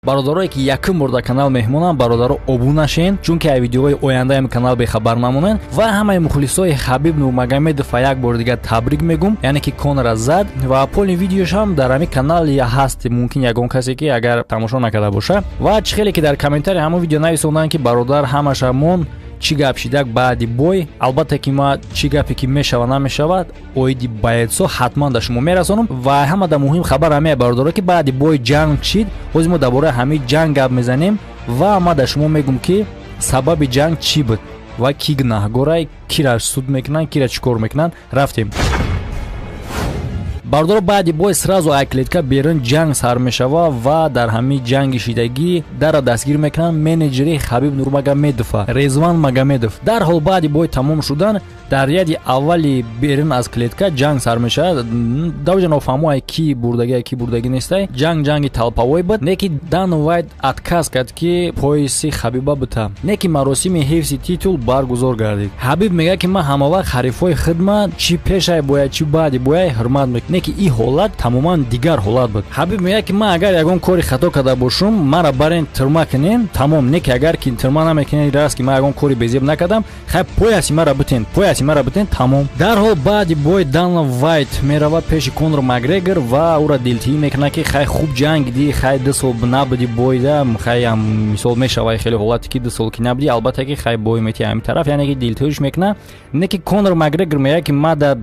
Бародарое, ки якум бор дар канал меҳмонам, бародаро, обуна шен, чунки ай видеоҳои ояндаи канал бехабар намонанд. Ва ҳамаи мухлисои Хабиб Нурмагомедова як бори дигар табрик мегум, яъне ки Конора зад ва полный видеошам дар ҳамин канал ҳаст. Мумкин ягон касе ки агар тамошо накарда боша. Ва чӣ хеле ки дар комментарии ҳамон видео нависонданд, ки бародар, ҳамаша мон, чӣ гап шидак баъди бой. Албатта ки ма чӣ гапе ки мешава, намешавад, оиди боецо ҳатман да шумо мерасонам. Ва ҳамада муҳим хабар ҳамея, бародаро, ки баъди бой ҷанг шид. Ҳозир мо дар бораи ҳамин ҷанг гап мезанем ва ма да шумо мегум, ки сабаби ҷанг чӣ буд ва кӣ гунаҳгорай, кира суд мекунанд, кира чӣ кор мекунанд. Рафтем, бародаро. Баъди бой сразу ай клетка берун ҷанг сар мешава ва дар ҳамин ҷанги шидагӣ дара дастгир мекунанд менеҷери Хабиб Нурмагомедова, Резван Магомедов. Дарҳол баъди бой тамом шудан дар ряди аввали берун аз клетка ҷанг сар мешавад. Давҷа нофаҳмо ай ки бурдагӣ, ай ки бурдагӣ нестай. Ҷанг ҷанги толповой буд, не ки Дана Вайт отказ кард, ки пояси Хабиба бита, не ки маросими ҳифзи титул баргузор гардид. Ҳабиб мегӯяд, ки ман ҳамавақт ҳарифҳои хидма, чӣ пешай бояд, чӣ баъди бояд, ҳурмат мекунам, не ки ин ҳолат тамоман дигар ҳолат буд. Ҳабиб мегӯяд, ки ман агар ягон кори хато карда бошум, мара барен тюрьма кунен, тамом. Не ки агар ки тюрьма намекунен, раст ки ман ягон кори безеб накардам, хай, пояси мара битен, пояси мара битен, тамом. Дарҳол баъди бой Дана Вайт меравад пеши Конор Макгрегор ва ӯра дилтиӣ мекунад, ки хай, хуб ҷангидӣ, хай, 2 сол набуди бойда, хайам мисол мешава хеле ҳолате, ки 2 сол ки набудӣ, албатта ки хай, бой мети ҳамин тараф, яъне ки дилтииш мекунад. Не ки Конор Макгрегор мегӯяд, ки ма да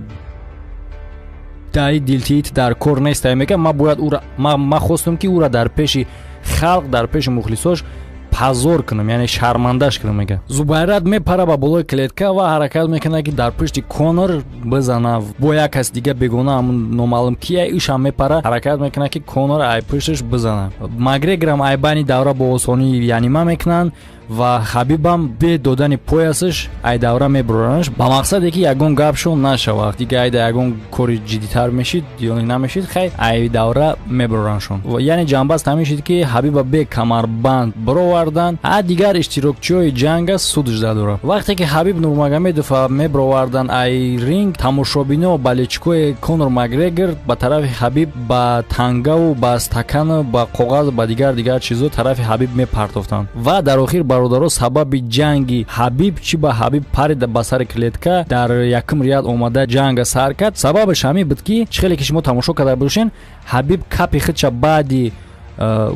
даи дилтиит дар кор нестай. Мегӯяд, ма бояд ӯра, ма хостум, ки ӯра дар пеши халқ, дар пеши мухлисош позор кунам, яъне шармандаш кунам, мега. Зубайрат мепара ба болои клетка ва ҳаракат мекунад, ки дар пушти Конор бизана. Бо як кас дига бегона, номаълум кия, ишам мепара, ҳаракат мекунад, ки Конор ай пушташ бизана. Макгрегорам ай байни давра бо осонӣ янима мекунанд ва Хабибам бе додани поясаш ай давра мебуранаш, ба мақсаде ки ягон гапшон нашавад дига, айда ягон кори ҷиддитар мешид ё намешид, хай, ай давра мебураншон. Яъне ҷанбаст ҳамин шид, ки Ҳабиба бе камарбанд бироварданд, а дигар иштирокчиҳои ҷанга суд жда дорад. Вақте ки Ҳабиб Нурмагомедова мебироварданд ай ринг, тамошобино, болельщикои Конор Макгрегор ба тарафи Ҳабиб ба тангаву ба стакану ба коғаз, ба дигар дигар чизо тарафи Ҳабиб мепартофтанд. Ва дар охир, бародаро, сабаби ҷанги Ҳабиб чӣ? Ба Ҳабиб парида ба сари клетка, дар якум ряд омада ҷанга сар кард. Сабабаш ҳамин буд, ки чӣ хеле ки шумо тамошо карда бошен, Ҳабиб капи худша баъди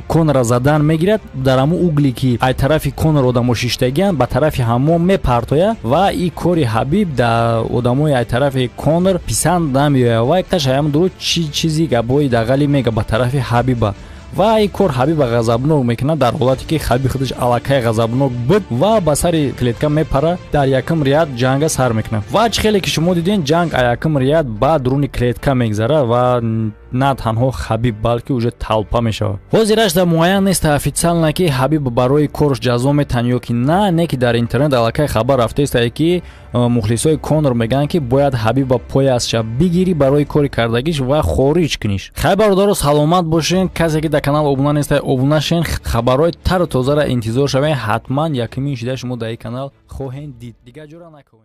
Конора задан мегирад, дар ҳамун угле ки ай тарафи Конор одамо шиштагианд, ба тарафи ҳамон мепартояд. Ва и кори Ҳабиб да одамои ай тарафи Конор писанд намеояд ва якташ ҳаям дуру чӣ чизи гапҳои дағалӣ мега ба тарафи Ҳабиба ва ин кор Ҳабиба ғазабнок мекунад, дар ҳолате ки Ҳабиб худаш аллакай ғазабнок буд ва ба сари клетка мепара, дар якум ряд ҷанга сар мекунад. Ва чӣ хеле ки шумо дидем, ҷанг а якум ряд ба дуруни клетка мегзарад ва на танҳо Ҳабиб, балки уже толпа мешавад. Ҳозирашда муайян нест официально, ки Ҳабиб барои корш ҷазо метан ё ки на. Не ки дар интернет аллакай хабар рафтаистае, ки мухлисои Конор мегӯянд, ки бояд Ҳабиба поясша бигирӣ барои кори кардагиш ва хориҷ куниш. Хай, бародаро, саломат бошен. Касе ки дар канал обуна нестай, обуна шен. Хабарҳои тару тозара интизор шавед. Ҳатман якумин шида шумо дар ин канал хоҳем дид, дигар ҷора накунед.